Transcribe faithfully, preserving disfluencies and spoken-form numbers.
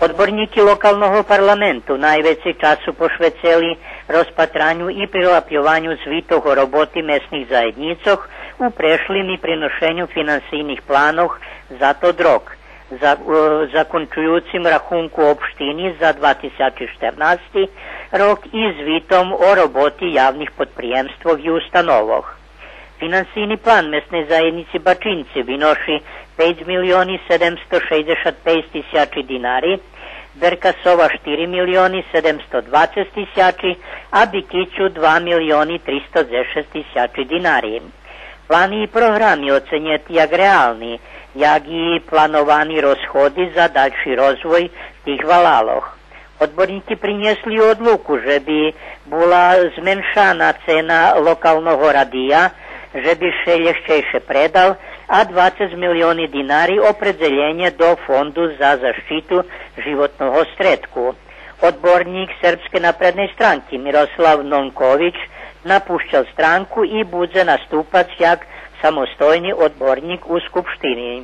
Одборнїки локалного парламенту найвецей часу пошвецели розпатраню и прилапйованю звитох о роботи месних заєднїцох у прешлим и приношеню финансийних планох за тот рок, за, е, закончуюцим рахунку општини за два тисячи штернасти рок и звитом о роботи явних подприємствох и установох. Финансийни план месней заєднїци Бачинци виноши пейц милиони седемсто шейдзешат пейц тисячи динари, Беркасова штири милиони седемсто двацец тисячи, а Бикицу два милиони тристо дзешец тисячи динари. Плани и програми оценєти як реални, як и плановани розходи за дальши розвой тих валалох. Одборнїки принєсли одлуку же би була зменшана цена локалного радия, же би ше лєгчейше предал, а двацец милиони динари опредзелєнє до Фонду за защиту животного стредку. Одборнїк Сербскей напредней странки Мирослав Нонкович напущел странку и будзе наступац як самостойни одборнїк у Скупштини.